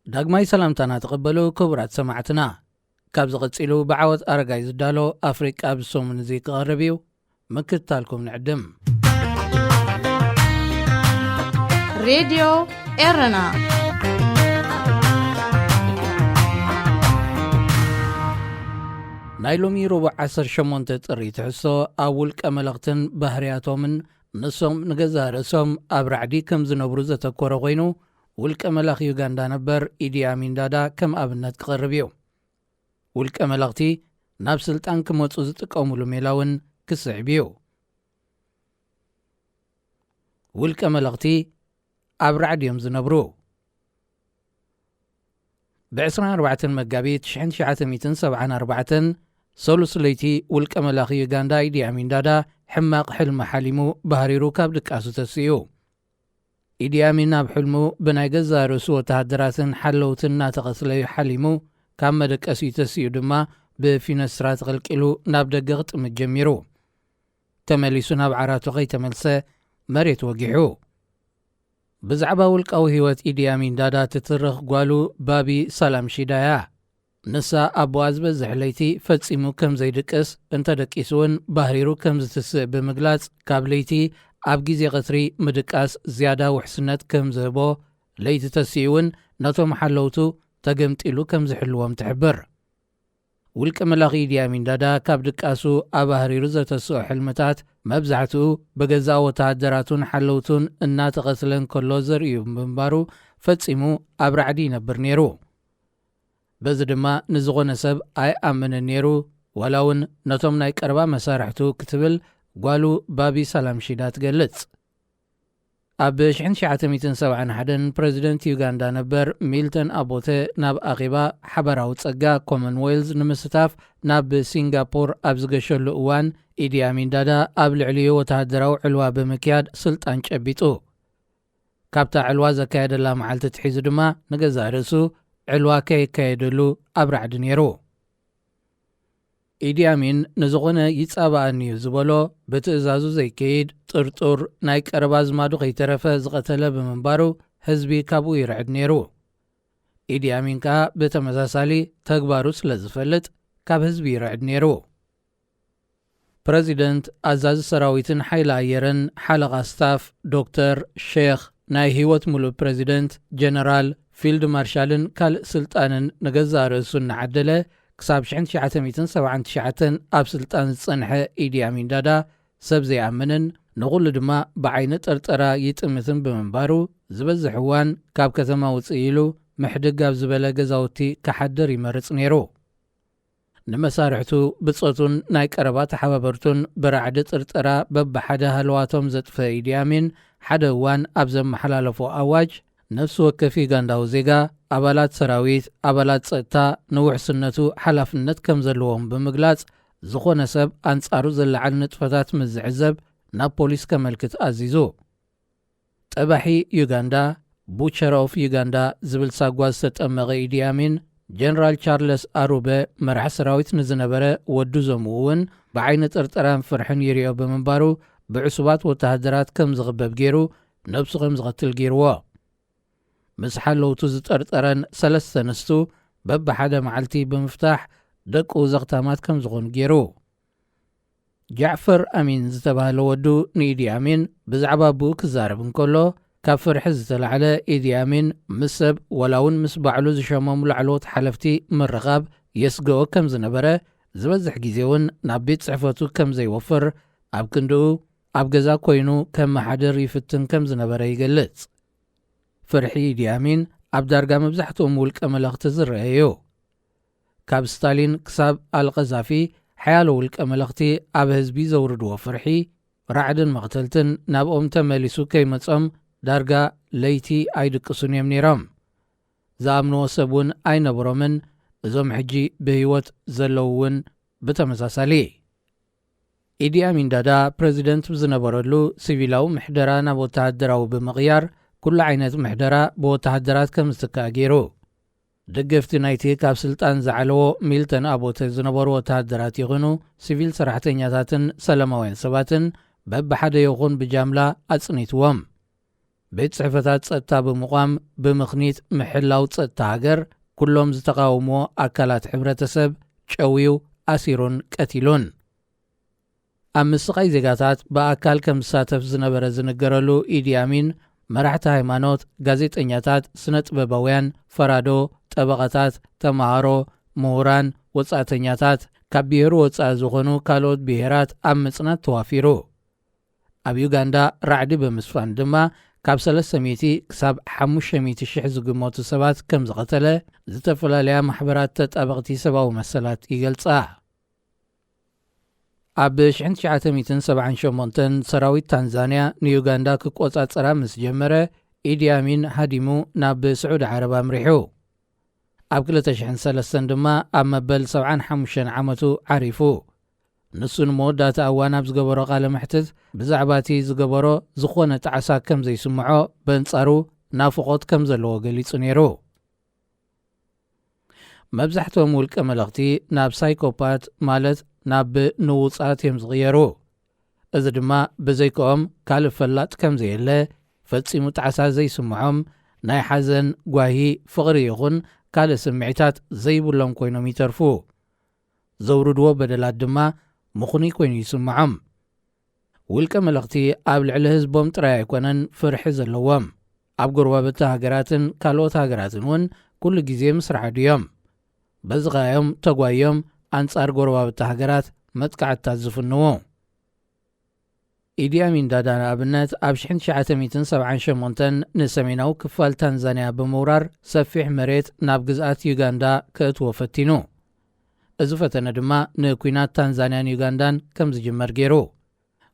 ዳግማይ ሰላምታና ተቐበሉ ክቡራት ሰማዕትና። ካብዚ ቀጺሉ ብዓወት ኣረጋይ ዝዳሎ ኣፍሪቃ ኣብዚ ሰሙን እዚ ክቐርብ እዩ። ምክትታልኩም ንዕድም። ሬድዮ ኤረና። ናይ ሎሚ ረቡዕ ዓሰርተ ሸሞንተ ጥሪ ትሕዝቶ ኣብ ውልቀ መለኽትን ባህርያቶምን ንሶም ንገዛእ ርእሶም ኣብ ራዕዲ ከም ዝነብሩ ዘተኮረ ኮይኑ፣ ውልቀ መላኺ ዩጋንዳ ነበር ኢዲ ኣሚን ዳዳ ከም ኣብነት ክቐርብ እዩ። ውልቀ መለኽቲ ናብ ስልጣን ክመጹ ዝጥቀሙሉ ሜላ እውን ክስዕብ እዩ። ውልቀ መለኽቲ ኣብ ራዕዲ እዮም ዝነብሩ። ብ ዕስራን ኣርባዕተን መጋቢት ሽሕን ትሽዓተ ሚእትን ሰብዓን ኣርባዕተን ሰሉስ ለይቲ ውልቀ መላኺ ዩጋንዳ ኢዲ ኣሚን ዳዳ ሕማቕ ሕልሚ ሓሊሙ ባህሪሩ ካብ ድቃሱ ተስኡ። ኢዲ ኣሚን ኣብ ሕልሙ ብናይ ገዛእ ርእሱ ወተሃደራትን ሓለውትን እናተቐትለ እዩ ሓሊሙ። ካብ መደቀሲኡ ተስኡ ድማ ብፊነስትራ ተቐልቂሉ ናብ ደገ ክጥምት ጀሚሩ። ተመሊሱ ናብ ዓራቱ ከይተመልሰ መሬት ወጊሑ። ብዛዕባ ውልቃዊ ህይወት ኢዲ ኣሚን ዳዳ ትትርኽ ጓሉ ባቢ ሳላም ሺዳ እያ። ንሳ ኣቦኣ ዝበዝሕ ለይቲ ፈጺሙ ከም ዘይድቅስ፣ እንተ ደቂሱ እውን ባህሪሩ ከም ዝትስእ ብምግላጽ፣ ካብ ለይቲ ኣብ ግዜ ቀትሪ ምድቃስ ዝያዳ ውሕስነት ከም ዝህቦ፣ ለይቲ ተስኡ እውን ነቶም ሓለውቱ ተገምጢሉ ከም ዝሕልዎም ትሕብር። ውልቀ መላኺ ኢዲ ኣሚን ዳዳ ካብ ድቃሱ ኣባህሪሩ ዘተስኦ ሕልምታት መብዛሕትኡ ብገዛእ ወተሃደራቱን ሓለውቱን እናተቐትለ እንከሎ ዘርእዩ ብምንባሩ ፈጺሙ ኣብ ራዕዲ ይነብር ነይሩ። በዚ ድማ ንዝኾነ ሰብ ኣይኣምንን ነይሩ፣ ዋላ እውን ነቶም ናይ ቀረባ መሳርሕቱ ክትብል ጓሉ ባቢ ሳላምሺዳ ትገልጽ። ኣብ ሽሕን ትሽዓተ ሚእትን ሰብዓን ሓደን ፕረዚደንት ዩጋንዳ ነበር ሚልተን ኣቦተ ናብ ኣኼባ ሓባራዊ ጸጋ ኮመንዌልዝ ንምስታፍ ናብ ሲንጋፖር ኣብ ዝገሸሉ እዋን፣ ኢዲ ኣሚን ዳዳ ኣብ ልዕሊኡ ወተሃደራዊ ዕልዋ ብምክያድ ስልጣን ጨቢጡ። ካብታ ዕልዋ ዘካየደላ መዓልቲ ትሒዙ ድማ ንገዛእ ርእሱ ዕልዋ ከየካየደሉ ኣብ ራዕዲ ነይሩ። ኢዲ ኣሚን ንዝኾነ ይጻባኣኒ እዩ ዝበሎ ብትእዛዙ ዘይከይድ ጥርጡር ናይ ቀረባ ኣዝማዱ ከይተረፈ ዝቐተለ ብምንባሩ ህዝቢ ካብኡ ይርዕድ ነይሩ። ኢዲ ኣሚን ከኣ ብተመሳሳሊ ተግባሩ ስለ ዝፈልጥ ካብ ህዝቢ ይርዕድ ነይሩ። ፕረዚደንት፣ ኣዛዚ ሰራዊትን ሓይሊ ኣየርን ሓለቓ ስታፍ ዶክተር ሼኽ ናይ ህይወት ሙሉእ ፕረዚደንት፣ ጀነራል፣ ፊልድ ማርሻልን ካልእ ስልጣንን ንገዛእ ርእሱ እናዓደለ ክሳብ ሽሕን ትሽዓተ ሚእትን ሰብዓን ትሽዓተን ኣብ ስልጣን ዝጸንሐ ኢዲ ኣሚን ዳዳ ሰብ ዘይኣምንን ንኹሉ ድማ ብዓይኒ ጥርጠራ ይጥምትን ብምንባሩ ዝበዝሕ እዋን ካብ ከተማ ውጽእ ኢሉ ምሕድግ ኣብ ዝበለ ገዛውቲ ክሓድር ይመርጽ ነይሩ። ንመሳርሕቱ፣ ብጾቱን ናይ ቀረባ ተሓባበርቱን ብራዕዲ ጥርጠራ በብሓደ ሃለዋቶም ዘጥፈ ኢዲ ኣሚን፣ ሓደ እዋን ኣብ ዘመሓላለፎ ኣዋጅ፣ ነፍሲ ወከፍ ዩጋንዳዊ ዜጋ፣ ኣባላት ሰራዊት፣ ኣባላት ጸጥታ፣ ንውሕስነቱ ሓላፍነት ከም ዘለዎም ብምግላጽ፣ ዝኾነ ሰብ ኣንጻሩ ዝለዓል ንጥፈታት ምስ ዝዕዘብ ናብ ፖሊስ ከመልክት ኣዚዙ። ጠባሒ ዩጋንዳ፣ ቡቸር ኦፍ ዩጋንዳ ዝብል ሳጓ ዝተጠመቐ ኢዲ ኣሚን፣ ጀነራል ቻርለስ ኣሩበ መራሕ ሰራዊት ንዝነበረ ወዱ ዘምኡ እውን ብዓይኒ ጥርጠራን ፍርሕን ይሪኦ ብምንባሩ፣ ብዕሱባት ወተሃደራት ከም ዝኽበብ ገይሩ፣ ነብሱ ከም ዝቐትል ገይርዎ። ምስ ሓለውቱ ዝጠርጠረን ሰለስተ ኣንስቱ በብሓደ መዓልቲ ብምፍታሕ፣ ደቁ ዘኽታማት ከም ዝኾኑ ገይሩ። ጃዕፈር ኣሚን ዝተባህለ ወዱ ንኢዲ ኣሚን ብዛዕባ ኣቦኡ ክዛረብ እንከሎ፣ ካብ ፍርሒ ዝተላዕለ ኢዲ ኣሚን ምስ ሰብ ዋላ እውን ምስ ባዕሉ ዝሸሞም ላዕለዎት ሓለፍቲ ምርኻብ የስግኦ ከም ዝነበረ፣ ዝበዝሕ ግዜ እውን ናብ ቤት ጽሕፈቱ ከም ዘይወፍር፣ ኣብ ክንድኡ ኣብ ገዛ ኮይኑ ከመሓድር ይፍትን ከም ዝነበረ ይገልጽ። ፍርሒ ኢዲ ኣሚን ኣብ ዳርጋ መብዛሕትኦም ውልቀ መለኽቲ ዝረአ እዩ። ካብ ስታሊን ክሳብ ኣልቀዛፊ፣ ሓያሎ ውልቀ መለኽቲ ኣብ ህዝቢ ዘውርድዎ ፍርሒ፣ ራዕድን መቕተልትን ናብኦም ተመሊሱ ከይመጾም ዳርጋ ለይቲ ኣይድቅሱን እዮም ነይሮም። ዝኣምንዎ ሰብ እውን ኣይነበሮምን፣ እዞም ሕጂ ብህይወት ዘለዉ እውን ብተመሳሳሊ። ኢዲ ኣሚን ዳዳ ፕረዚደንት ብዝነበረሉ፣ ሲቪላዊ ምሕደራ ናብ ወተሃደራዊ ብምቕያር፣ ኩሉ ዓይነት ምሕደራ ብወተሃደራት ከም ዝትካእ ገይሩ። ደገፍቲ ናይቲ ካብ ስልጣን ዝዓለዎ ሚልተን ኣቦተ ዝነበሩ ወተሃደራት ይኹኑ፣ ሲቪል ሰራሕተኛታትን ሰላማውያን ሰባትን በብሓደ ይኹን ብጃምላ ኣጽኒትዎም። ቤት ጽሕፈታት ጸጥታ ብምቋም ብምኽኒት ምሕላው ጸጥታ ሃገር ኩሎም ዝተቓወምዎ ኣካላት ሕብረተሰብ ጨውዩ ኣሲሩን ቀቲሉን። ኣብ ምስቓይ ዜጋታት ብኣካል ከም ዝሳተፍ ዝነበረ ዝንገረሉ ኢዲ ኣሚን፣ መራሕቲ ሃይማኖት፣ ጋዜጠኛታት፣ ስነ ጥበባውያን፣ ፈራዶ፣ ጠበቓታት፣ ተማሃሮ፣ ምሁራን፣ ወጻእተኛታት፣ ካብ ብሄሩ ወጻኢ ዝኾኑ ካልኦት ብሄራት ኣብ ምጽናት ተዋፊሩ። ኣብ ዩጋንዳ ራዕዲ ብምስፋን ድማ ካብ ሰለስተ ሚእቲ ክሳብ ሓሙሽተ ሚእቲ ሽሕ ዝግመቱ ሰባት ከም ዝቐተለ ዝተፈላለያ ማሕበራት ተጣበቕቲ ሰብኣዊ መሰላት ይገልጻ። ኣብ ሽሕን ትሽዓተ ሚእትን ሰብዓን ሸሞንተን ሰራዊት ታንዛንያ ንዩጋንዳ ክቆጻጸራ ምስ ጀመረ፣ ኢዲ ኣሚን ሃዲሙ ናብ ስዑዲ ዓረብ ኣምሪሑ። ኣብ ክልተ ሽሕን ሰለስተን ድማ ኣብ መበል ሰብዓን ሓሙሽተን ዓመቱ ዓሪፉ። ንሱ ንመወዳእታ እዋን ኣብ ዝገበሮ ቃለ መሕትት ብዛዕባ እቲ ዝገበሮ ዝኾነ ጣዕሳ ከም ዘይስምዖ፣ በንጻሩ ናፍቖት ከም ዘለዎ ገሊጹ ነይሩ። መብዛሕትኦም ውልቀ መለኽቲ ናብ ሳይኮፓት ማለት ናብ ንውጻት እዮም ዝቕየሩ። እዚ ድማ ብዘይክኦም ካልእ ፈላጥ ከም ዘየለ፣ ፈጺሙ ጣዕሳ ዘይስምዖም፣ ናይ ሓዘን፣ ጓሂ፣ ፍቕሪ ይኹን ካልእ ስምዒታት ዘይብሎም ኮይኖም ይተርፉ። ዘውርድዎ በደላት ድማ ምኹኑይ ኮይኑ ይስምዖም። ውልቀ መለኽቲ ኣብ ልዕሊ ህዝቦም ጥራይ ኣይኮነን ፍርሒ ዘለዎም። ኣብ ጎረባብቲ ሃገራትን ካልኦት ሃገራትን እውን ኩሉ ግዜ ምስ ረዓዱ እዮም። በዚ ኸኣ እዮም ተጓዮም ኣንጻር ጎረባብቲ ሃገራት መጥቃዕትታት ዝፍንዉ። ኢዲ ኣሚን ዳዳ ንኣብነት ኣብ ሽሕን ትሽዓተ ሚእትን ሰብዓን ሸሞንተን ንሰሜናዊ ክፋል ታንዛንያ ብምውራር ሰፊሕ መሬት ናብ ግዝኣት ዩጋንዳ ከእትዎ ፈቲኑ። እዚ ፈተነ ድማ ንኲናት ታንዛንያን ዩጋንዳን ከም ዝጅመር ገይሩ።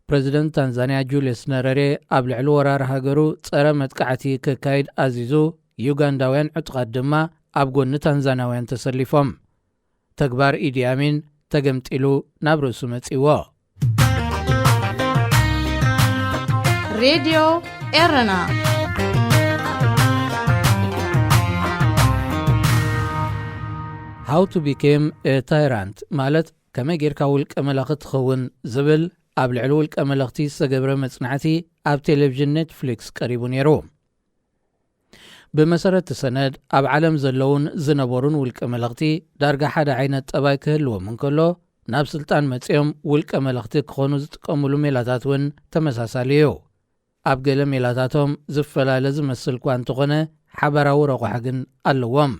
ፕረዚደንት ታንዛንያ ጁልየስ ነረሬ ኣብ ልዕሊ ወራር ሃገሩ ጸረ መጥቃዕቲ ክካይድ ኣዚዙ፣ ዩጋንዳውያን ዕጡቓት ድማ ኣብ ጎኒ ታንዛንያውያን ተሰሊፎም። ተግባር ኢዲ ኣሚን ተገምጢሉ ናብ ርእሱ መጺዎ። ሬድዮ ኤረና። How to become a tyrant ማለት ከመይ ጌርካ ውልቀ መላኺ ትኸውን ዝብል ኣብ ልዕሊ ውልቀ መለኽቲ ዝተገብረ መጽናዕቲ ኣብ ቴሌቪዥን ኔትፍሊክስ ቀሪቡ ነይሩ። ብመሰረት እቲ ሰነድ ኣብ ዓለም ዘለውን ዝነበሩን ውልቀ መለኽቲ ዳርጋ ሓደ ዓይነት ጠባይ ክህልዎም እንከሎ፣ ናብ ስልጣን መጺኦም ውልቀ መለኽቲ ክኾኑ ዝጥቀምሉ ሜላታት እውን ተመሳሳሊ እዩ። ኣብ ገለ ሜላታቶም ዝፈላለ ዝመስል እኳ እንተኾነ፣ ሓባራዊ ረቑሓ ግን ኣለዎም።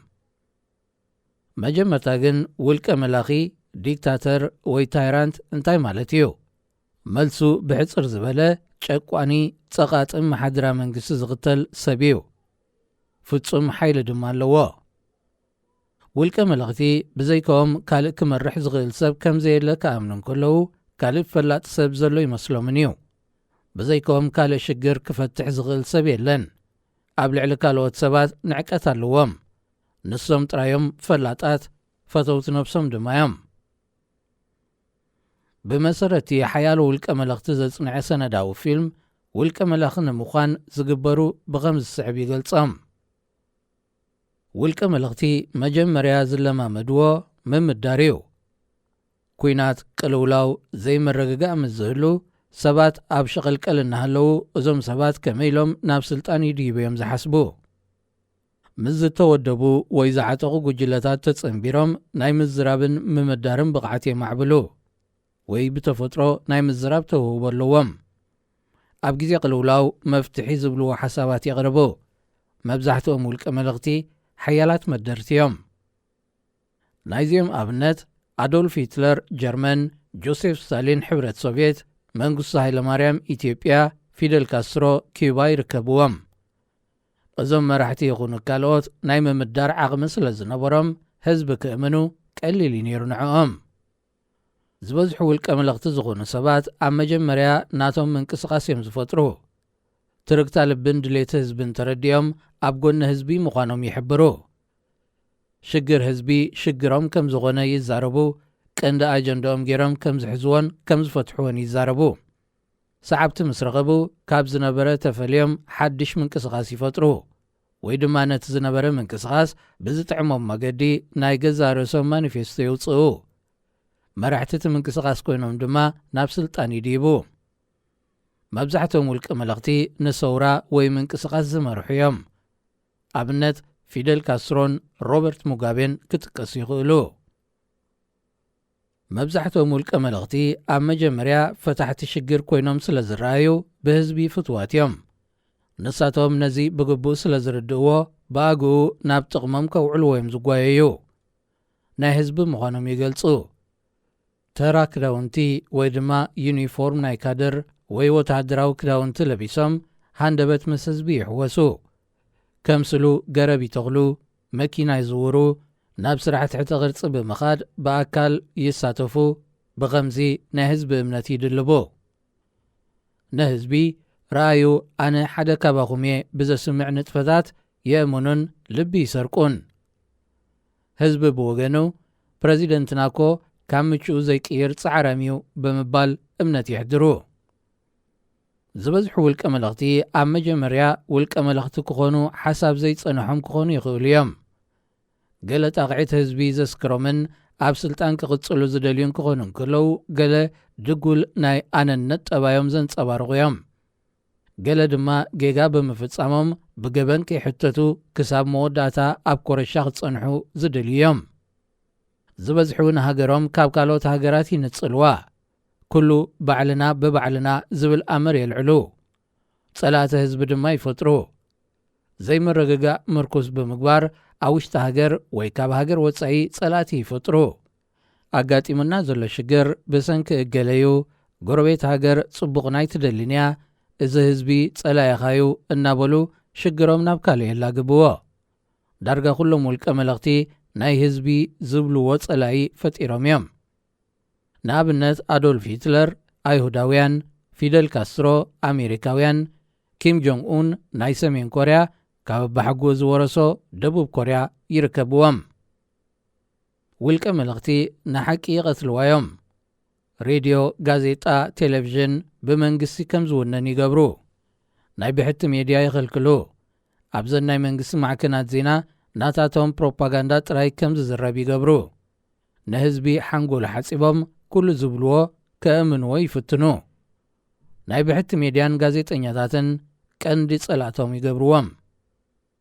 መጀመርታ ግን ውልቀ መላኺ፣ ዲክታተር ወይ ታይራንት እንታይ ማለት እዩ? መልሱ ብሕጽር ዝበለ ጨቋኒ፣ ጸቓጥን መሓድራ መንግስቲ ዝኽተል ሰብ እዩ። ፍጹም ሓይሊ ድማ ኣለዎ። ውልቀ መለኽቲ ብዘይካኦም ካልእ ክመርሕ ዝኽእል ሰብ ከም ዘየለ ክኣምኑ እንከለዉ፣ ካልእ ፈላጥ ሰብ ዘሎ ይመስሎምን እዩ። ብዘይካኦም ካልእ ሽግር ክፈትሕ ዝኽእል ሰብ የለን። ኣብ ልዕሊ ካልኦት ሰባት ንዕቀት ኣለዎም። ንሶም ጥራዮም ፈላጣት፣ ፈተውቲ ነብሶም ድማ እዮም። ብመሰረት እቲ ሓያሎ ውልቀ መለኽቲ ዘጽንዐ ሰነዳዊ ፊልም፣ ውልቀ መላኺ ንምዃን ዝግበሩ ብኸም ዝስዕብ ይገልጾም። ውልቀ መለኽቲ መጀመርያ ዝለማመድዎ ምምዳር እዩ። ኲናት፣ ቅልውላው፣ ዘይምርግጋእ ምስ ዝህሉ፣ ሰባት ኣብ ሸቐልቀል እናሃለዉ፣ እዞም ሰባት ከመይ ኢሎም ናብ ስልጣን ይድይቡ እዮም ዝሓስቡ። ምስ ዝተወደቡ ወይ ዝዓጠቑ ጉጅለታት ተጸንቢሮም ናይ ምዝራብን ምምዳርን ብቕዓት የማዕብሉ፣ ወይ ብተፈጥሮ ናይ ምዝራብ ተውህቦ ኣለዎም። ኣብ ግዜ ቅልውላው መፍትሒ ዝብልዎ ሓሳባት የቕርቡ። መብዛሕትኦም ውልቀ መለኽቲ ሓያላት መደርቲ እዮም። ናይዚኦም ኣብነት ኣዶልፍ ሂትለር ጀርመን፣ ጆሴፍ ስታሊን ሕብረት ሶቭየት፣ መንግስቱ ሃይለማርያም ኢትዮጵያ፣ ፊደል ካስትሮ ኪዩባ ይርከብዎም። እዞም መራሕቲ ይኹኑ ካልኦት ናይ ምምዳር ዓቕሚ ስለ ዝነበሮም ህዝቢ ክእምኑ ቀሊል እዩ ነይሩ ንዕኦም። ዝበዝሑ ውልቀ መለኽቲ ዝኾኑ ሰባት ኣብ መጀመርያ ናቶም ምንቅስቓስ እዮም ዝፈጥሩ። ትርግታ ልብን ድሌት ህዝብን ተረዲኦም ኣብ ጎኒ ህዝቢ ምዃኖም ይሕብሩ። ሽግር ህዝቢ ሽግሮም ከም ዝኾነ ይዛረቡ፣ ቀንዲ ኣጀንዳኦም ገይሮም ከም ዝሕዝዎን ከም ዝፈትሕዎን ይዛረቡ። ሰዓብቲ ምስ ረኸቡ ካብ ዝነበረ ተፈልዮም ሓድሽ ምንቅስቓስ ይፈጥሩ፣ ወይ ድማ ነቲ ዝነበረ ምንቅስቓስ ብዝጥዕሞም መገዲ ናይ ገዛእ ርእሶም ማኒፌስቶ የውጽኡ። መራሕቲ እቲ ምንቅስቓስ ኮይኖም ድማ ናብ ስልጣን ይድይቡ። መብዛሕትኦም ውልቀ መለኽቲ ንሰውራ ወይ ምንቅስቓስ ዝመርሑ እዮም። ኣብነት ፊደል ካስትሮን ሮበርት ሙጋቤን ክጥቀሱ ይኽእሉ። መብዛሕትኦም ውልቀ መለኽቲ ኣብ መጀመርያ ፈታሕቲ ሽግር ኮይኖም ስለ ዝረኣዩ ብህዝቢ ፍትዋት እዮም። ንሳቶም ነዚ ብግቡእ ስለ ዝርድእዎ ብኣግኡ ናብ ጥቕሞም ከውዕልዎ እዮም ዝጓየዩ። ናይ ህዝቢ ምዃኖም ይገልጹ። ተራ ክዳውንቲ ወይ ድማ ዩኒፎርም ናይ ካድር ወይ ወተሃደራዊ ክዳውንቲ ለቢሶም ሃንደበት ምስ ህዝቢ ይሕወሱ። ከምስሉ ገረብ ይተኽሉ፣ መኪና ይዝውሩ፣ ናብ ስራሕ ትሕተ ቅርጺ ብምኻድ ብኣካል ይሳተፉ። ብኸምዚ ናይ ህዝቢ እምነት ይድልቡ። ንህዝቢ ረኣዩ ኣነ ሓደ ካባኹም እየ ብዘስምዕ ንጥፈታት የእምኑን ልቢ ይሰርቁን። ህዝቢ ብወገኑ ፕረዚደንትና እኮ ካብ ምችኡ ዘይቅይር ጻዕራም እዩ ብምባል እምነት የሕድሩ። ዝበዝሑ ውልቀ መለኽቲ ኣብ መጀመርያ ውልቀ መለኽቲ ክኾኑ ሓሳብ ዘይጸንሖም ክኾኑ ይኽእሉ እዮም። ገለ ጣቕዒት ህዝቢ ዘስክሮምን ኣብ ስልጣን ክቕጽሉ ዝደልዩን ክኾኑ እንከለዉ፣ ገለ ድጉል ናይ ኣነነት ጠባዮም ዘንጸባርቑ እዮም። ገለ ድማ ጌጋ ብምፍጻሞም ብገበን ከይሕተቱ ክሳብ መወዳእታ ኣብ ኮረሻ ክጸንሑ ዝደልዩ እዮም። ዝበዝሑ ንሃገሮም ካብ ካልኦት ሃገራት ይንጽልዋ። ኩሉ ባዕልና ብባዕልና ዝብል ኣምር የልዕሉ። ጸላእቲ ህዝቢ ድማ ይፈጥሩ። ዘይምርግጋእ ምርኩስ ብምግባር ኣብ ውሽጢ ሃገር ወይ ካብ ሃገር ወጻኢ ጸላእቲ ይፈጥሩ። ኣጋጢሙና ዘሎ ሽግር ብሰንኪ እገለዩ፣ ጎረቤት ሃገር ጽቡቕና ኣይትደልን እያ፣ እዚ ህዝቢ ጸላኢኻዩ እናበሉ ሽግሮም ናብ ካልእ የላግብዎ። ዳርጋ ኩሎም ውልቀ መለኽቲ ናይ ህዝቢ ዝብልዎ ጸላኢ ፈጢሮም እዮም። ንኣብነት ኣዶልፍ ሂትለር፣ ኣይሁዳውያን፣ ፊደል ካስትሮ፣ ኣሜሪካውያን፣ ኪም ጆንግ ኡን ናይ ሰሜን ኮርያ፣ ካብ ኣባሓጎ ዝወረሶ ደቡብ ኮርያ ይርከብዎም። ውልቀ መለኽቲ ንሓቂ ይቐትልዋ እዮም። ሬድዮ፣ ጋዜጣ፣ ቴሌቪዥን ብመንግስቲ ከም ዝውነን ይገብሩ። ናይ ብሕቲ ሜድያ ይኽልክሉ። ኣብዘን ናይ መንግስቲ ማዕከናት ዜና ናታቶም ፕሮፓጋንዳ ጥራይ ከም ዝዝረብ ይገብሩ። ንህዝቢ ሓንጎሉ ሓጺቦም ኩሉ ዝብልዎ ከእምንዎ ይፍትኑ። ናይ ብሕቲ ሜድያን ጋዜጠኛታትን ቀንዲ ጸላእቶም ይገብርዎም።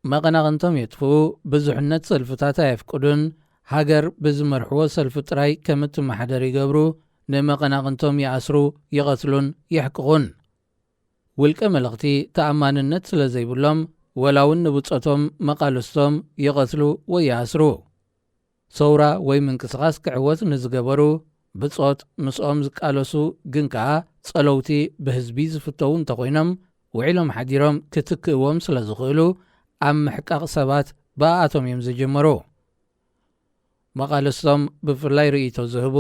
መቐናቕንቶም የጥፍኡ፣ ብዙሕነት ሰልፍታት ኣየፍቅዱን፣ ሃገር ብዝመርሕዎ ሰልፊ ጥራይ ከም እትመሓደር ይገብሩ፣ ንመቐናቕንቶም ይኣስሩ፣ ይቐትሉን የሕቅቑን። ውልቀ መለኽቲ ተኣማንነት ስለ ዘይብሎም፣ ወላ እውን ንብጾቶም፣ መቓልስቶም ይቐትሉ ወይ ይኣስሩ። ሰውራ ወይ ምንቅስቓስ ክዕወት ንዝገበሩ ብጾት፣ ምስኦም ዝቃለሱ ግን ከኣ ጸለውቲ ብህዝቢ ዝፍተዉ እንተኾይኖም፣ ውዒሎም ሓዲሮም ክትክእዎም ስለ ዝኽእሉ፣ ኣብ ምሕቃቕ ሰባት ብኣኣቶም እዮም ዝጅምሩ። መቓልስቶም ብፍላይ ርእይቶ ዝህቡ፣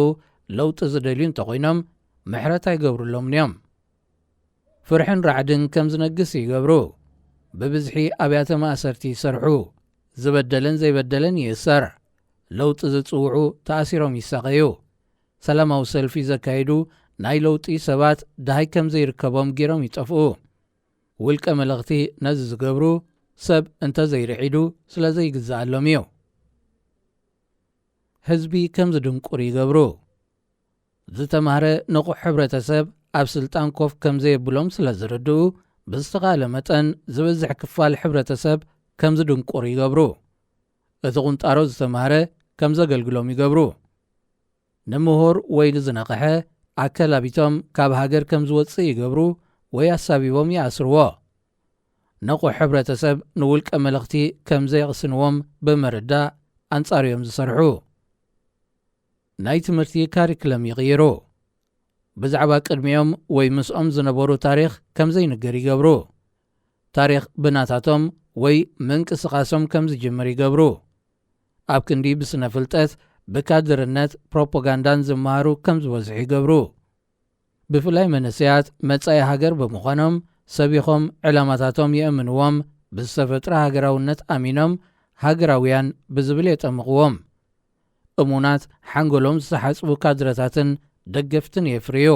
ለውጢ ዝደልዩ እንተኾይኖም፣ ምሕረት ኣይገብሩሎምን እዮም። ፍርሕን ራዕድን ከም ዝነግስ ይገብሩ። ብብዝሒ ኣብያተ ማእሰርቲ ይሰርሑ። ዝበደለን ዘይበደለን ይእሰር። ለውጢ ዝጽውዑ ተኣሲሮም ይሳቐዩ። ሰላማዊ ሰልፊ ዘካይዱ ናይ ለውጢ ሰባት ደሃይ ከም ዘይርከቦም ጌሮም ይጠፍኡ። ውልቀ መለኽቲ ነዚ ዝገብሩ ሰብ እንተ ዘይርዒዱ ስለ ዘይግዝኣሎም እዩ። ህዝቢ ከም ዝድንቁር ይገብሩ። ዝተማህረ ንቑሕ ሕብረተሰብ ኣብ ስልጣን ኮፍ ከም ዘየብሎም ስለ ዝርድኡ፣ ብዝተኻእለ መጠን ዝበዝሕ ክፋል ሕብረተሰብ ከም ዝድንቁር ይገብሩ። እቲ ቁንጣሮ ዝተማህረ ከም ዘገልግሎም ይገብሩ። ንምሁር ወይ ንዝነቕሐ ኣከላቢቶም ካብ ሃገር ከም ዝወጽእ ይገብሩ ወይ ኣሳቢቦም ይኣስርዎ። ንቑሕ ሕብረተሰብ ንውልቀ መለኽቲ ከም ዘየቕስንዎም ብምርዳእ ኣንጻሩ እዮም ዝሰርሑ። ናይ ትምህርቲ ካሪክለም ይቕይሩ። ብዛዕባ ቅድሚኦም ወይ ምስኦም ዝነበሩ ታሪኽ ከም ዘይንገር ይገብሩ። ታሪኽ ብናታቶም ወይ ምንቅስቓሶም ከም ዝጅምር ይገብሩ። ኣብ ክንዲ ብስነ ፍልጠት፣ ብካድርነት፣ ፕሮፓጋንዳን ዝመሃሩ ከም ዝበዝሑ ይገብሩ። ብፍላይ መንእሰያት መጻኢ ሃገር ብምዃኖም፣ ሰቢኾም ዕላማታቶም የእምንዎም፣ ብዝተፈጥረ ሃገራውነት ኣሚኖም፣ ሃገራውያን ብዝብል የጠምቕዎም። እሙናት፣ ሓንጎሎም ዝተሓጽቡ ካድረታትን ደገፍትን የፍርዩ።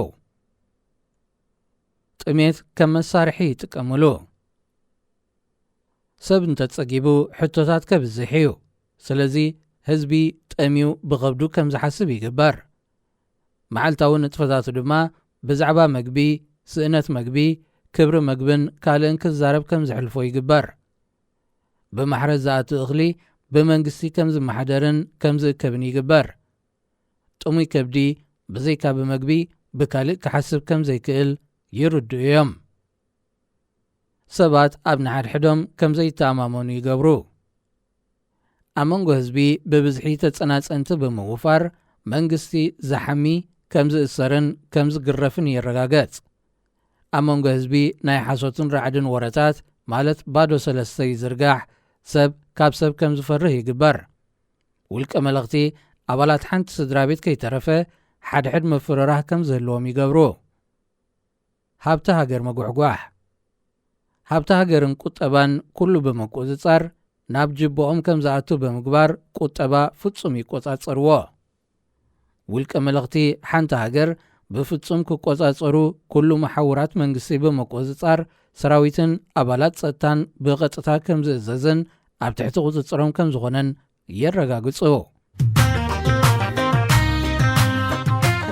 ጥሜት ከም መሳርሒ ይጥቀምሉ። ሰብ እንተጸጊቡ ሕቶታት ከብዝሕ እዩ። ስለዚ ህዝቢ ጠምዩ ብኸብዱ ከም ዝሓስብ ይግበር። መዓልታዊ ንጥፈታቱ ድማ ብዛዕባ መግቢ፣ ስእነት መግቢ፣ ክብሪ መግብን ካልእን ክዛረብ ከም ዝሕልፎ ይግበር። ብማሕረስ ዝኣቱ እኽሊ ብመንግስቲ ከም ዝመሓደርን ከም ዝእከብን ይግበር። ጥሙይ ከብዲ ብዘይካ ብመግቢ ብካልእ ክሓስብ ከም ዘይክእል ይርድኡ እዮም። ሰባት ኣብ ንሓድሕዶም ከም ዘይተኣማመኑ ይገብሩ። ኣብ መንጎ ህዝቢ ብብዝሒ ተጸናጸንቲ ብምውፋር መንግስቲ ዝሓሚ ከም ዝእሰርን ከም ዝግረፍን የረጋገጽ። ኣብ መንጎ ህዝቢ ናይ ሓሶትን ራዕድን ወረታት ማለት ባዶ ሰለስተ ይዝርጋሕ፣ ሰብ ካብ ሰብ ከም ዝፈርህ ይግበር። ውልቀ መለኽቲ ኣባላት ሓንቲ ስድራ ቤት ከይተረፈ ሓድሕድ ምፍርራህ ከም ዝህልዎም ይገብሩ። ሃብቲ ሃገር ምጉሕጓሕ። ሃብቲ ሃገርን ቁጠባን ኩሉ ብምቁጽጻር ናብ ጅብኦም ከም ዝኣቱ ብምግባር ቁጠባ ፍጹም ይቆጻጸርዎ። ውልቀ መለኽቲ ሓንቲ ሃገር ብፍጹም ክቆጻጸሩ ኩሉ መሓውራት መንግስቲ ብምቁጽጻር ሰራዊትን ኣባላት ጸጥታን ብቐጥታ ከም ዝእዘዝን ኣብ ትሕቲ ቁጽጽሮም ከም ዝኾነን የረጋግጹ።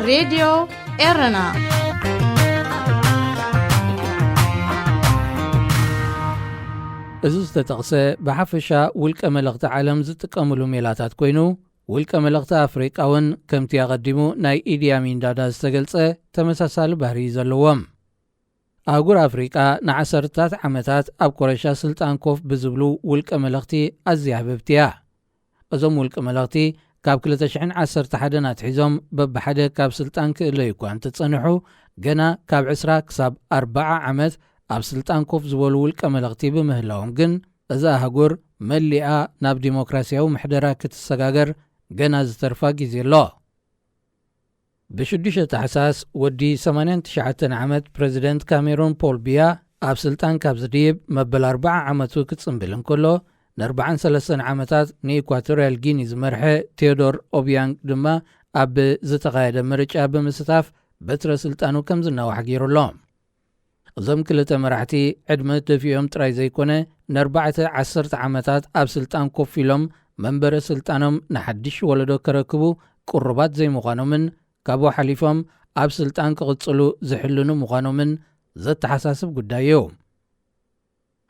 ሬድዮ ኤረና። እዚ ዝተጠቕሰ ብሓፈሻ ውልቀ መለኽቲ ዓለም ዝጥቀምሉ ሜላታት ኮይኑ፣ ውልቀ መለኽቲ ኣፍሪቃ እውን ከምቲ ኣቐዲሙ ናይ ኢዲ ኣሚን ዳዳ ዝተገልጸ ተመሳሳሊ ባህሪ እዩ ዘለዎም። ኣህጉር ኣፍሪቃ ንዓሰርታት ዓመታት ኣብ ኮረሻ ስልጣን ኮፍ ብዝብሉ ውልቀ መለኽቲ ኣዝያ ህብብቲ እያ። እዞም ውልቀ መለኽቲ ካብ ክልተ ሽሕን ዓሰርተ ሓደን ኣትሒዞም በብሓደ ካብ ስልጣን ክእለዩ እኳ እንተጸንሑ፣ ገና ካብ ዕስራ ክሳብ ኣርብዓ ዓመት ኣብ ስልጣን ኮፍ ዝበሉ ውልቀ መለኽቲ ብምህላዎም ግን እዛ ኣህጉር መሊኣ ናብ ዲሞክራሲያዊ ምሕደራ ክትሰጋገር ገና ዝተርፋ ግዜ ኣሎ። ብሽዱሽተ ታሕሳስ ወዲ ሰማንያን ትሽዓተን ዓመት ፕረዚደንት ካሜሮን ፖል ቢያ ኣብ ስልጣን ካብ ዝድይብ መበል ኣርብዓ ዓመቱ ክጽንብል እንከሎ፣ ንኣርብዓን ሰለስተን ዓመታት ንኢኳቶርያል ጊኒ ዝመርሐ ቴዎዶር ኦቢያንግ ድማ ኣብ ዝተኻየደ ምርጫ ብምስታፍ በትረ ስልጣኑ ከም ዝናዋሕ ገይሩ ኣሎ። እዞም ክልተ መራሕቲ ዕድመ ደፊኦም ጥራይ ዘይኮነ፣ ንኣርባዕተ ዓሰርተ ዓመታት ኣብ ስልጣን ኮፍ ኢሎም መንበረ ስልጣኖም ንሓድሽ ወለዶ ከረክቡ ቅሩባት ዘይምዃኖምን ካብኡ ሓሊፎም ኣብ ስልጣን ክቕጽሉ ዝሕልኑ ምዃኖምን ዘተሓሳስብ ጉዳይ እዩ።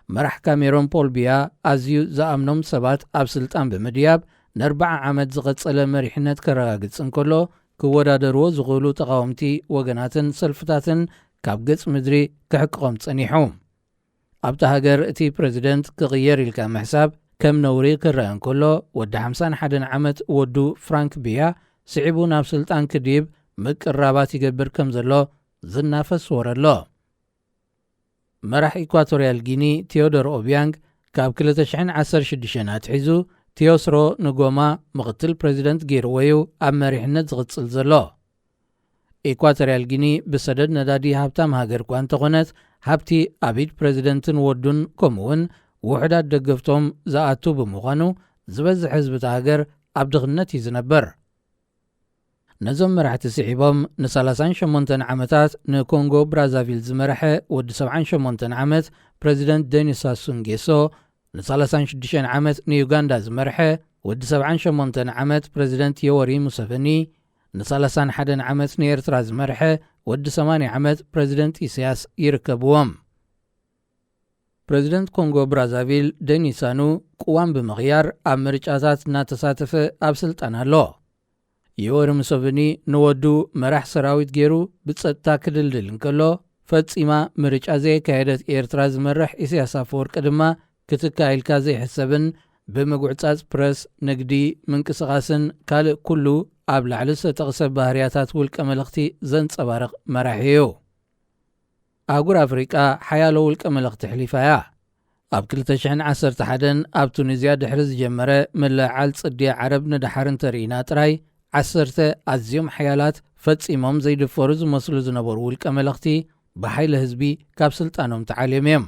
መራሕ ካሜሮን ፖል ቢያ ኣዝዩ ዝኣምኖም ሰባት ኣብ ስልጣን ብምድያብ ንኣርብዓ ዓመት ዝቐጸለ መሪሕነት ከረጋግጽ እንከሎ፣ ክወዳደርዎ ዝኽእሉ ተቓወምቲ ወገናትን ሰልፍታትን ካብ ገጽ ምድሪ ክሕቅቖም ጸኒሑ። ኣብታ ሃገር እቲ ፕረዚደንት ክቕየር ኢልካ ምሕሳብ ከም ነውሪ ክረአ እንከሎ፣ ወዲ ሓምሳን ሓደን ዓመት ወዱ ፍራንክ ቢያ ስዒቡ ናብ ስልጣን ክድይብ ምቅራባት ይገብር ከም ዘሎ ዝናፈስ ወረ ኣሎ። መራሕ ኢኳቶርያል ጊኒ ቴዎዶር ኦቢያንግ ካብ ክልተ ሽሕን ዓሰርተ ሽዱሽተን ኣትሒዙ ቴዎስሮ ንጎማ ምኽትል ፕረዚደንት ገይርዎ እዩ ኣብ መሪሕነት ዝቕጽል ዘሎ። ኢኳቶርያል ጊኒ ብሰደድ ነዳዲ ሃብታም ሃገር እኳ እንተኾነት፣ ሃብቲ ኣብ ኢድ ፕረዚደንትን ወዱን ከምኡውን ውሑዳት ደገፍቶም ዝኣቱ ብምዃኑ፣ ዝበዝሕ ህዝቢ እታ ሃገር ኣብ ድኽነት እዩ ዝነብር። ነዞም መራሕቲ ስዒቦም ንሰላሳን ሸሞንተን ዓመታት ንኮንጎ ብራዛቪል ዝመርሐ ወዲ ሰብዓን ሸሞንተን ዓመት ፕረዚደንት ደኒስ ሳሱ ንጌሶ፣ ንሰላሳን ሽዱሽተን ዓመት ንዩጋንዳ ዝመርሐ ወዲ ሰብዓን ሸሞንተን ዓመት ፕረዚደንት ዮወሪ ሙሰቨኒ፣ ንሰላሳን ሓደን ዓመት ንኤርትራ ዝመርሐ ወዲ ሰማንያ ዓመት ፕረዚደንት ኢሳያስ ይርከብዎም። ፕረዚደንት ኮንጎ ብራዛቪል ደኒስ ሳሱ ቅዋም ብምቕያር ኣብ ምርጫታት እናተሳተፈ ኣብ ስልጣን ኣሎ። ዮወሪ ሙሰቨኒ ንወዱ መራሕ ሰራዊት ገይሩ ብጸጥታ ክድልድል እንከሎ፣ ፈጺማ ምርጫ ዘየካየደት ኤርትራ ዝመርሕ ኢሳያስ ኣፈወርቂ ድማ ክትካእ ኢልካ ዘይሕሰብን ብምጉዕጻጽ ፕረስ፣ ንግዲ፣ ምንቅስቓስን ካልእ ኩሉ ኣብ ላዕሊ ዝተጠቕሰ ባህርያታት ውልቀ መለኽቲ ዘንጸባርቕ መራሒ እዩ። ኣህጉር ኣፍሪቃ ሓያሎ ውልቀ መለኽቲ ኣሕሊፋ እያ። ኣብ ክልተ ሽሕን ዓሰርተ ሓደን ኣብ ቱኒዝያ ድሕሪ ዝጀመረ ምልዕዓል ጽድያ ዓረብ ንደሓር እንተርኢና ጥራይ፣ ዓሰርተ ኣዝዮም ሓያላት ፈጺሞም ዘይድፈሩ ዝመስሉ ዝነበሩ ውልቀ መለኽቲ ብሓይሊ ህዝቢ ካብ ስልጣኖም ተዓልዮም እዮም።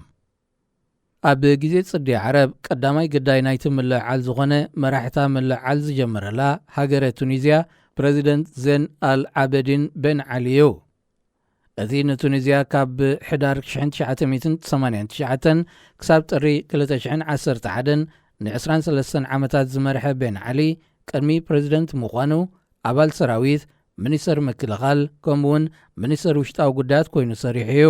ኣብ ግዜ ጽድያ ዓረብ ቀዳማይ ግዳይ ናይቲ ምልዕዓል ዝኾነ መራሕታ ምልዕዓል ዝጀመረላ ሃገረ ቱኒዝያ ፕረዚደንት ዜን ኣል ዓበዲን ቤን ዓሊ እዩ። እዚ ንቱኒዝያ ካብ ሕዳር ሽሕን ትሽዓተ ሚእትን ሰማንያን ትሽዓተን ክሳብ ጥሪ ክልተ ሽሕን ዓሰርተ ሓደን ንዕስራን ሰለስተን ዓመታት ዝመርሐ ቤን ዓሊ፣ ቅድሚ ፕረዚደንት ምዃኑ ኣባል ሰራዊት፣ ሚኒስተር ምክልኻል፣ ከምኡውን ሚኒስተር ውሽጣዊ ጉዳያት ኮይኑ ሰሪሑ እዩ።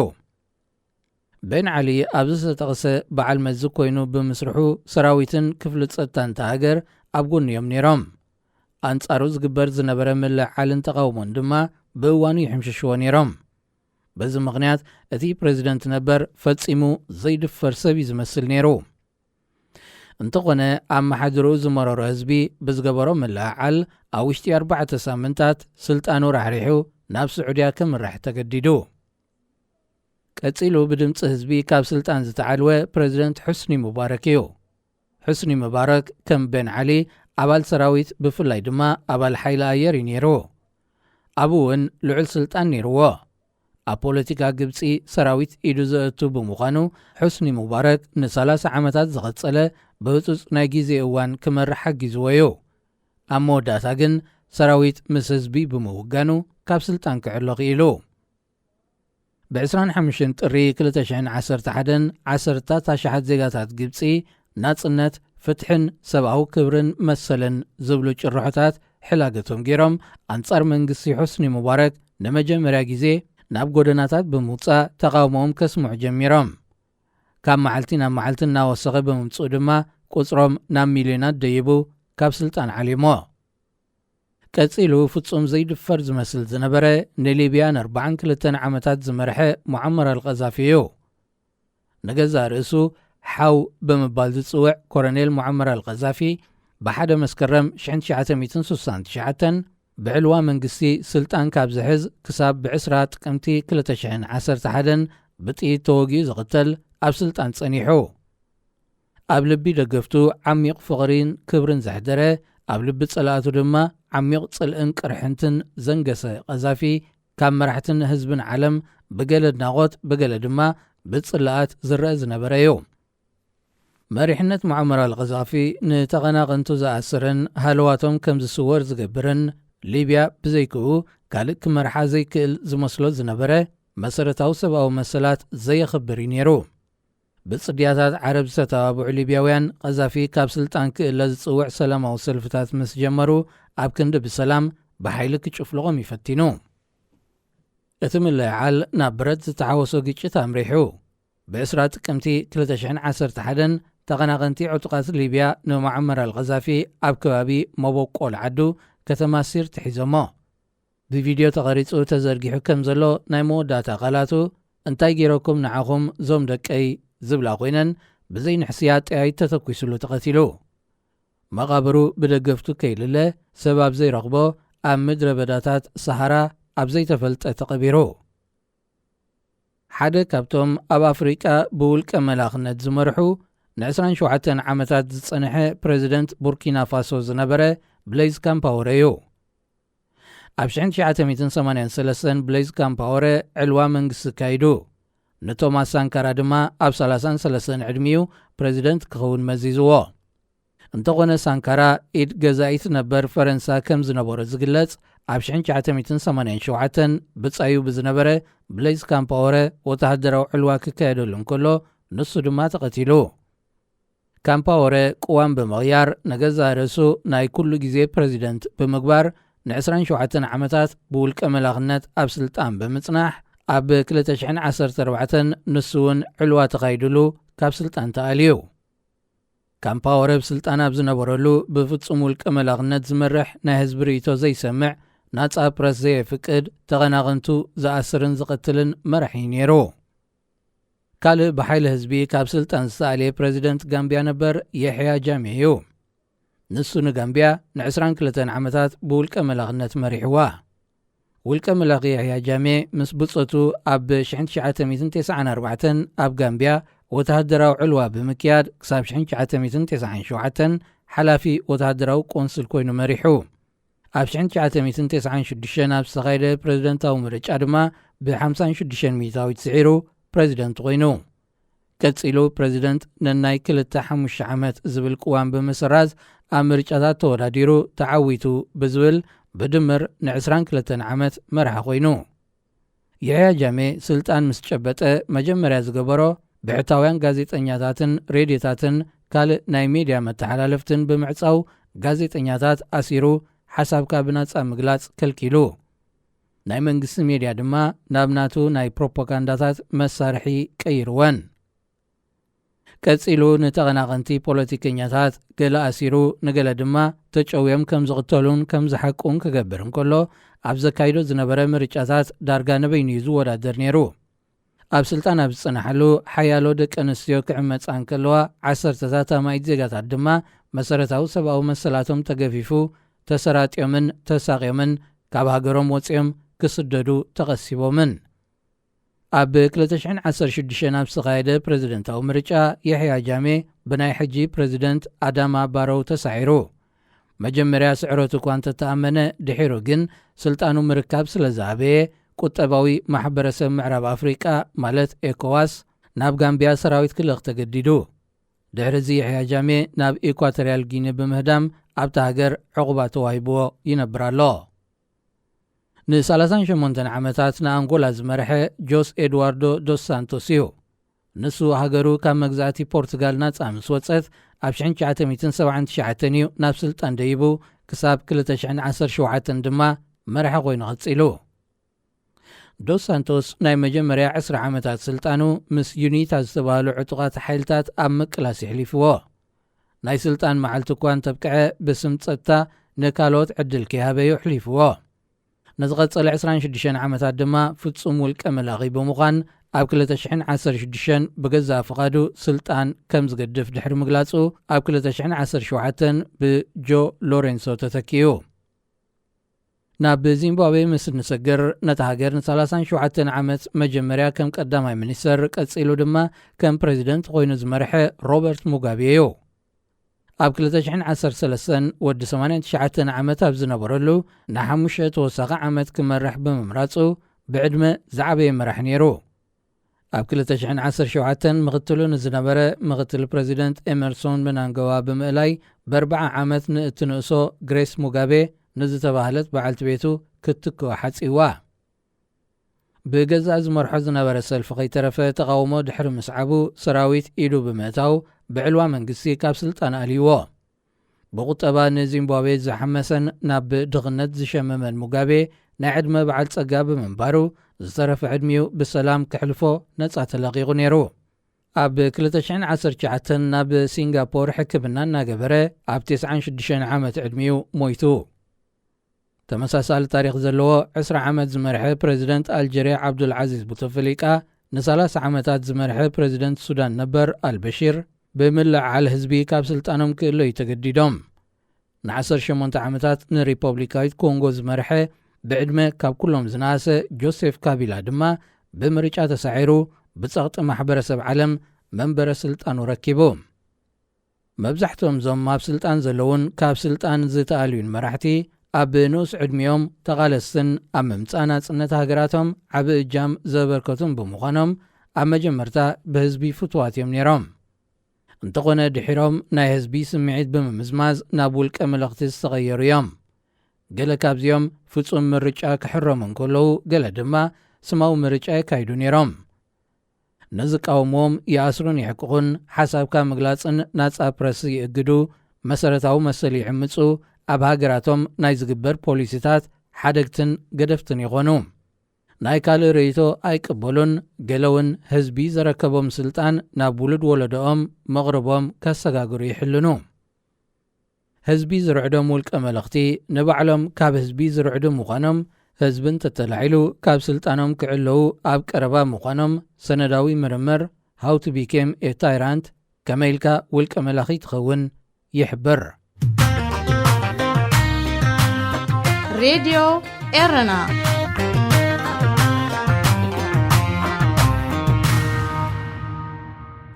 ቤን ዓሊ ኣብዚ ዝተጠቕሰ በዓል መዚ ኮይኑ ብምስርሑ፣ ሰራዊትን ክፍሊ ጸጥታን እታ ሃገር ኣብ ጎኑ እዮም ነይሮም። ኣንጻሩ ዝግበር ዝነበረ ምልዕዓልን ተቓውሞን ድማ ብእዋኑ ይሕምሽሽዎ ነይሮም። በዚ ምኽንያት፣ እቲ ፕሬዚደንት ነበር ፈጺሙ ዘይድፈር ሰብ እዩ ዝመስል ነይሩ። እንተኾነ፣ ኣመሓድርኡ ዝመረሮ ህዝቢ ብዝገበሮ ምልዕዓል፣ ኣብ ውሽጢ ኣርባዕተ ሳምንታት ስልጣኑ ራሕሪሑ ናብ ስዑድያ ከምርሕ ተገዲዱ። ቀጺሉ ብድምጺ ህዝቢ ካብ ስልጣን ዝተዓልወ ፕሬዚደንት ሑስኒ ሙባረክ እዩ። ሑስኒ ሙባረክ ከም ቤን ዓሊ ኣባል ሰራዊት፣ ብፍላይ ድማ ኣባል ሓይሊ ኣየር እዩ ነይሩ። ኣብኡ እውን ልዑል ስልጣን ነይርዎ። ኣብ ፖለቲካ ግብጺ ሰራዊት ኢዱ ዘእቱ ብምዃኑ፣ ሑስኒ ሙባረክ ን30 ዓመታት ዝቐጸለ ብህጹጽ ናይ ግዜ እዋን ክመርሕ ሓጊዝዎ እዩ። ኣብ መወዳእታ ግን ሰራዊት ምስ ህዝቢ ብምውጋኑ ካብ ስልጣን ክዕሎ ክኢሉ። ብ25 ጥሪ 2011፣ ዓሰርታት ኣሽሓት ዜጋታት ግብጺ ናጽነት፣ ፍትሕን ሰብኣዊ ክብርን መሰልን ዝብሉ ጭርሖታት ሕላገቶም ገይሮም፣ ኣንጻር መንግስቲ ሑስኒ ሙባረክ ንመጀመርያ ግዜ ናብ ጎደናታት ብምውጻእ ተቓውሞኦም ከስምዑ ጀሚሮም። ካብ መዓልቲ ናብ መዓልቲ እናወሰኸ ብምምጽኡ ድማ፣ ቁጽሮም ናብ ሚልዮናት ደይቡ፣ ካብ ስልጣን ዓሊሞ። ቀጺሉ ፍጹም ዘይድፈር ዝመስል ዝነበረ፣ ንሊብያ ን42 ዓመታት ዝመርሐ ሙዓመር ኣልቀዛፊ እዩ። ንገዛእ ርእሱ ሓው ብምባል ዝጽውዕ ኮረኔል ሙዓመር ኣልቀዛፊ፣ ብ1 መስከረም 1969፣ ብዕልዋ መንግስቲ ስልጣን ካብ ዝሕዝ ክሳብ ብ20 ጥቅምቲ 2011 ብጥይት ተወጊኡ ዝቕተል፣ ኣብ ስልጣን ጸኒሑ። ኣብ ልቢ ደገፍቱ ዓሚቕ ፍቕሪን ክብርን ዘሕደረ፣ ኣብ ልቢ ጸላእቱ ድማ ዓሚቕ ጽልእን ቅርሕንትን ዘንገሰ ቀዛፊ፣ ካብ መራሕትን ህዝብን ዓለም ብገለ ኣድናቖት፣ ብገለ ድማ ብጽላኣት ዝረአ ዝነበረ እዩ። መሪሕነት ሙዓመር ኣልቀዛፊ ንተቐናቐንቱ ዝኣስርን ሃለዋቶም ከም ዝስወር ዝገብርን፣ ሊብያ ብዘይክኡ ካልእ ክመርሓ ዘይክእል ዝመስሎ ዝነበረ፣ መሰረታዊ ሰብኣዊ መሰላት ዘየኽብር እዩ ነይሩ። ብጽድያታት ዓረብ ዝተተባብዑ ሊብያውያን፣ ቀዛፊ ካብ ስልጣን ክእለ ዝጽውዕ ሰላማዊ ሰልፍታት ምስ ጀመሩ፣ ኣብ ክንዲ ብሰላም፣ ብሓይሊ ክጭፍልቖም እዩ ፈቲኑ። እቲ ምልዕዓል ናብ ብረት ዝተሓወሶ ግጭት ኣምሪሑ። ብ20 ጥቅምቲ 2011፣ ተቐናቐንቲ ዕጡቓት ሊብያ ንሙዓመር ኣልቀዛፊ ኣብ ከባቢ መበቆል ዓዱ፣ ከተማ ሲርት፣ ሒዞሞ። ብቪድዮ ተቐሪጹ ተዘርጊሑ ከም ዘሎ፣ ናይ መወዳእታ ቃላቱ፣ "እንታይ ገይረኩም ንዓኹም ዞም ደቀይ?" ዝብላ ኮይነን፣ ብዘይ ንሕስያ ጠያይት ተተኲሱሉ ተቐቲሉ። መቓብሩ ብደገፍቱ ከይልለ፣ ሰብ ኣብ ዘይረኽቦ፣ ኣብ ምድረ በዳታት ሰሃራ ኣብ ዘይተፈልጠ ተቐቢሩ። ሓደ ካብቶም ኣብ ኣፍሪቃ ብውልቀ መላኽነት ዝመርሑ፣ ን27 ዓመታት ዝጸንሐ ፕሬዚደንት ቡርኪና ፋሶ ዝነበረ ብሌዝ ካምፓወረ እዩ። ኣብ 1983 ብሌዝ ካምፓወረ ዕልዋ መንግስቲ ኣካይዱ። ንቶማስ ሳንካራ ድማ ኣብ 33 ዕድሚኡ ፕሬዚደንት ክኸውን መዚዝዎ። እንተኾነ፣ ሳንካራ ኢድ ገዛኢት ነበር ፈረንሳ ከም ዝነበሮ ዝግለጽ፣ ኣብ 1987 ብጻዩ ብዝነበረ ብሌዝ ካምፓወረ ወተሃደራዊ ዕልዋ ክካየደሉ እንከሎ፣ ንሱ ድማ ተቐቲሉ። ካምፓወረ ቅዋም ብምቕያር፣ ንገዛእ ርእሱ ናይ ኩሉ ግዜ ፕረዚደንት ብምግባር፣ ን27 ዓመታት ብውልቀ መላኽነት ኣብ ስልጣን ብምጽናሕ፣ ኣብ 2014 ንሱ እውን ዕልዋ ተኻይድሉ ካብ ስልጣን ተኣልዩ። ካምፓወረ ኣብ ስልጣን ኣብ ዝነበረሉ፣ ብፍጹም ውልቀ መላኽነት ዝመርሕ፣ ናይ ህዝቢ ርእይቶ ዘይሰምዕ፣ ናጻ ፕረስ ዘየፍቅድ፣ ተቐናቐንቱ ዝኣስርን ዝቐትልን መራሒ ነይሩ። ካልእ ብሓይሊ ህዝቢ ካብ ስልጣን ዝተኣልየ ፕረዚደንት ጋምብያ ነበር የሕያ ጃሜ እዩ። ንሱ ንጋምብያ ን22 ዓመታት ብውልቀ መላኽነት መሪሕዋ። ውልቀ መላኺ የሕያ ጃሜ ምስ ብጾቱ ኣብ 1994 ኣብ ጋምብያ ወተሃደራዊ ዕልዋ ብምክያድ፣ ክሳብ 1997 ሓላፊ ወተሃደራዊ ቆንስል ኮይኑ መሪሑ። ኣብ 1996 ኣብ ዝተኻየደ ፕረዚደንታዊ ምርጫ ድማ ብ56 ሚእታዊት ስዒሩ ፕረዚደንት ኮይኑ። ቀጺሉ ፕረዚደንት ነናይ ክልተ ሓሙሽተ ዓመት ዝብል ቅዋም ብምስራዝ፣ ኣብ ምርጫታት ተወዳዲሩ ተዓዊቱ ብዝብል፣ ብድምር ን22 ዓመት መራሒ ኮይኑ። የሕያ ጃሜ ስልጣን ምስ ጨበጠ፣ መጀመርያ ዝገበሮ፣ ብሕታውያን ጋዜጠኛታትን ሬድዮታትን ካልእ ናይ ሜድያ መተሓላለፍትን ብምዕጻው፣ ጋዜጠኛታት ኣሲሩ፣ ሓሳብካ ብናጻ ምግላጽ ከልኪሉ። ናይ መንግስቲ ሜድያ ድማ ናብ ናቱ ናይ ፕሮፓጋንዳታት መሳርሒ ቀይርወን። ቀጺሉ ንተቐናቐንቲ ፖለቲከኛታት ገለ ኣሲሩ፣ ንገለ ድማ ተጨውዮም ከም ዝቕተሉን ከም ዝሓቁን ክገብር እንከሎ፣ ኣብ ዘካይዶ ዝነበረ ምርጫታት ዳርጋ ንበይኑ እዩ ዝወዳደር ነይሩ። ኣብ ስልጣን ኣብ ዝጸናሓሉ፣ ሓያሎ ደቂ ኣንስትዮ ክዕመጻ እንከለዋ፣ ዓሰርተታት ኣማኢት ዜጋታት ድማ መሰረታዊ ሰብኣዊ መሰላቶም ተገፊፉ፣ ተሰራጥዮምን ተሳቕዮምን ካብ ሃገሮም ወጺኦም ክስደዱ ተቐሲቦምን። ኣብ ክልተ ሽሕን ዓሰርተ ሽዱሽተን ኣብ ዝተኻየደ ፕረዚደንታዊ ምርጫ፣ የሕያ ጃሜ ብናይ ሕጂ ፕረዚደንት ኣዳማ ባሮው ተሳዒሩ። መጀመርያ ስዕረቱ እኳ እንተተኣመነ፣ ድሒሩ ግን ስልጣኑ ምርካብ ስለ ዝኣበየ፣ ቁጠባዊ ማሕበረሰብ ምዕራብ ኣፍሪቃ፣ ማለት ኤኮዋስ፣ ናብ ጋምቢያ ሰራዊት ክልእኽ ተገዲዱ። ድሕሪ እዚ፣ የሕያ ጃሜ ናብ ኢኳቶርያል ጊኒ ብምህዳም ኣብታ ሃገር ዕቑባ ተዋሂብዎ ይነብር ኣሎ። ንሰላሳን ሸሞንተን ዓመታት ንኣንጎላ ዝመርሐ ጆስ ኤድዋርዶ ዶስ ሳንቶስ እዩ። ንሱ ሃገሩ ካብ መግዛእቲ ፖርቱጋል ናጻ ምስ ወጸት፣ ኣብ ሽሕን ትሽዓተ ሚእትን ሰብዓን ትሽዓተን እዩ ናብ ስልጣን ደይቡ፣ ክሳብ ክልተ ሽሕን ዓሰርተ ሸውዓተን ድማ መራሒ ኮይኑ ቀጺሉ። ዶስ ሳንቶስ ናይ መጀመርያ ዕስራ ዓመታት ስልጣኑ ምስ ዩኒታ ዝተባህሉ ዕጡቓት ሓይልታት ኣብ ምቅላስ የሕሊፍዎ። ናይ ስልጣን መዓልቲ እኳ እንተብቅዐ፣ ብስም ጸጥታ ንካልኦት ዕድል ከይሃበዩ ኣሕሊፍዎ። ንዝቐጸለ ዕስራን ሽዱሽተን ዓመታት ድማ ፍጹም ውልቀ መላኺ ብምዃን፣ ኣብ ክልተ ሽሕን ዓሰርተ ሽዱሽተን ብገዛእ ፍቓዱ ስልጣን ከም ዝገድፍ ድሕሪ ምግላጹ፣ ኣብ ክልተ ሽሕን ዓሰርተ ሸውዓተን ብጆ ሎሬንሶ ተተኪኡ። ናብ ዚምባብዌ ምስ እንሰግር፣ ነታ ሃገር ንሰላሳን ሸውዓተን ዓመት መጀመርያ ከም ቀዳማይ ሚኒስተር፣ ቀጺሉ ድማ ከም ፕረዚደንት ኮይኑ ዝመርሐ ሮበርት ሙጋቤ እዩ። ኣብ ክልተ ሽሕን ዓሰርተ ሰለስተን፣ ወዲ ሰማንያን ትሽዓተን ዓመት ኣብ ዝነበረሉ፣ ንሓሙሽተ ተወሳኺ ዓመት ክመርሕ ብምምራጹ፣ ብዕድመ ዝዓበየ መራሒ ነይሩ። ኣብ ክልተ ሽሕን ዓሰርተ ሸውዓተን፣ ምኽትሉ ንዝነበረ ምኽትል ፕረዚደንት ኤመርሶን ምናንገዋ ብምእላይ፣ ብኣርብዓ ዓመት ንእትንእሶ ግሬስ ሙጋቤ ንዝተባህለት በዓልቲ ቤቱ ክትክኦ ሓጺዋ። ብገዛእ ዝመርሖ ዝነበረ ሰልፊ ከይተረፈ ተቓውሞ ድሕሪ ምስዓቡ፣ ሰራዊት ኢዱ ብምእታው፣ ብዕልዋ መንግስቲ ካብ ስልጣን ኣልይዎ። ብቁጠባ ንዚምባብዌ ዝሓመሰን ናብ ድኽነት ዝሸመመን ሙጋቤ፣ ናይ ዕድመ በዓል ጸጋ ብምንባሩ፣ ዝተረፈ ዕድሚኡ ብሰላም ክሕልፎ ነጻ ተለቒቑ ነይሩ። ኣብ ክልተ ሽሕን ዓሰርተ ትሽዓተን ናብ ሲንጋፖር ሕክምና እናገበረ፣ ኣብ ተስዓን ሽዱሽተን ዓመት ዕድሚኡ ሞይቱ። ተመሳሳሊ ታሪኽ ዘለዎ ዕስራ ዓመት ዝመርሐ ፕረዚደንት ኣልጀርያ ዓብዱልዓዚዝ ቡተፍሊቃ፣ ንሰላሳ ዓመታት ዝመርሐ ፕረዚደንት ሱዳን ነበር ኣልበሺር፣ ብምልዕዓል ህዝቢ ካብ ስልጣኖም ክእለዩ ተገዲዶም። ንዓሰርተ ሸሞንተ ዓመታት ንሪፐብሊካዊት ኮንጎ ዝመርሐ፣ ብዕድመ ካብ ኩሎም ዝነኣሰ ጆሴፍ ካቢላ ድማ፣ ብምርጫ ተሳዒሩ፣ ብጸቕጢ ማሕበረሰብ ዓለም መንበረ ስልጣኑ ረኪቡ። መብዛሕትኦም እዞም ኣብ ስልጣን ዘለውን ካብ ስልጣን ዝተኣልዩን መራሕቲ፣ ኣብ ንኡስ ዕድሚኦም ተቓለስትን ኣብ ምምጻእ ናጽነት ሃገራቶም ዓቢ እጃም ዘበርከቱን ብምዃኖም፣ ኣብ መጀመርታ ብህዝቢ ፍቱዋት እዮም ነይሮም። እንተኾነ፣ ድሒሮም ናይ ህዝቢ ስምዒት ብምምዝማዝ ናብ ውልቀ መለኽቲ ዝተቐየሩ እዮም። ገለ ካብዚኦም ፍጹም ምርጫ ክሕረሙ እንከለዉ፣ ገለ ድማ ስማዊ ምርጫ የካይዱ ነይሮም። ንዝቃወምዎም ይኣስሩን የሕቅቑን፣ ሓሳብካ ምግላጽን ናጻ ፕረስ ይእግዱ፣ መሰረታዊ መሰል ይዕምጹ፣ ኣብ ሃገራቶም ናይ ዝግበር ፖሊሲታት ሓደግትን ገደፍትን ይኾኑ። ናይ ካልእ ርእይቶ ኣይቅበሉን፣ ገለ እውን ህዝቢ ዘረከቦም ስልጣን ናብ ውሉድ ወለዶኦም መቕርቦም ከሰጋግሩ ይሕልኑ። ህዝቢ ዝርዕዶም ውልቀ መለኽቲ ንባዕሎም ካብ ህዝቢ ዝርዕዱ ምዃኖም፣ ህዝቢ እንተተላዒሉ ካብ ስልጣኖም ክዕለዉ ኣብ ቀረባ ምዃኖም ሰነዳዊ ምርምር How to Become a Tyrant፣ ከመይ ኢልካ ውልቀ መላኺ ትኸውን፣ ይሕብር። ሬድዮ ኤረና።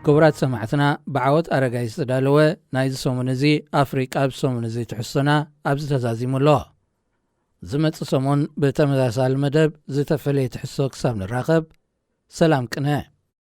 ክቡራት ሰማዕትና፣ ብዓወት ኣረጋይ ዝተዳለወ ናይዚ ሰሙን እዚ ኣፍሪቃ ብሰሙን እዚ ትሕዝቶና ኣብዚ ተዛዚሙ ኣሎ። ዝመጽእ ሰሙን ብተመሳሳሊ መደብ ዝተፈለየ ትሕዝቶ ክሳብ ንራኸብ፣ ሰላም ቅነ።